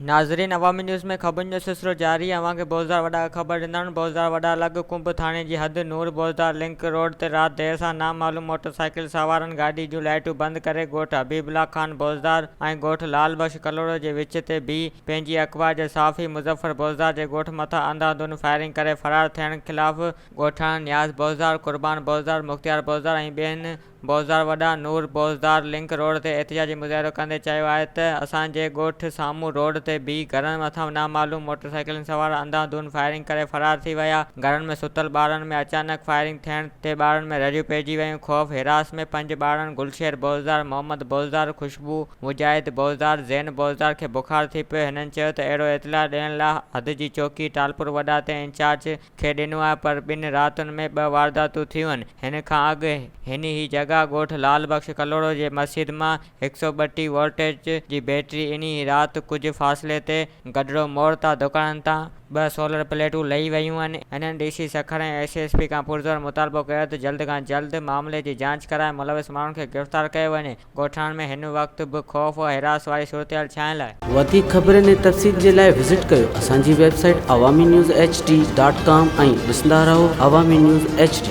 ناظرين عوامي نيوز ۾ خبرن جو سلسلو جاري اوهان کي بوزدار وڏا خبر ڏيندڙ بوزدار وڏا لڳ ڪنب ٿاڻي جي حد نور بوزدار لنڪ روڊ تي رات دير سان نامعلوم موٽر سائيڪل سوارن گاڏي جون لائيٽون بند ڪري ڳوٺ حبيب الله خان بوزدار ۽ ڳوٺ لال بخش ڪلهوڙو جي وچ تي بيهي پنهنجي اغوا جي صحافي مظفر بوزدار جي ڳوٺ مٿان انڌا ڌن فائرنگ ڪري فرار ٿيڻ خلاف ڳوٺاڻن نياز بوزدار، قربان بوزدار، مختيار بوزدار ۽ ٻين بوزدار وڏا نور بوزدار لنڪ روڊ تي احتجاجي مظاهرو ڪندي چيو آهي ته اسان جي ڳوٺ سامهون روڊ تي بيهي گهرن مٿان نامعلوم موٽرسائيڪلن سوار انڌا ڌن فائرنگ ڪري فرار ٿي ويا گهرن ۾ ستل ٻارن ۾ اچانڪ فائرنگ ٿيڻ تي ٻارن ۾ رڙيون پئجي ويون خوف هراس ۾ پنج ٻارڙن گلشير بوزدار محمد بوزدار خوشبو مجاهد بوزدار زين بوزدار کي بخار ٿي پيو هنن چيو ته اهڙو اطلاع ڏيڻ لا حد جي چوڪي ٽالپور وڏا تي انچارج کي ڏنو آهي پر ٻن راتن ۾ ٻه وارداتون ٿيون آهن هن کان اڳ هن ئي جڳهه ڳوٺ لال بخش ڪلهوڙو جي مسجد مان 132 وولٽيج جي بيٽري انهي ئي رات ڪجهه فاصلي تي گڍڙو موڙ تان دڪانن تان ٻه سولر پليٽون لهي ويون آهن هنن D C Sukkur ۽ S S P کان پرزور مطالبو ڪيو ته جلد کان جلد معاملي جي جاچ ڪرائي ملوث ماڻهن کي گرفتار ڪيو وڃي ڳوٺاڻن ۾ هن وقت به خوف و هراس واري صورتحال ڇانيل آهي. وڌيڪ خبرن ۽ تفصيل جي لاء وزٽ ڪيو اسان جي website Awami news H D dot com ۽ ڏسندا رهو عوامي نيوز ايڇ ڊي.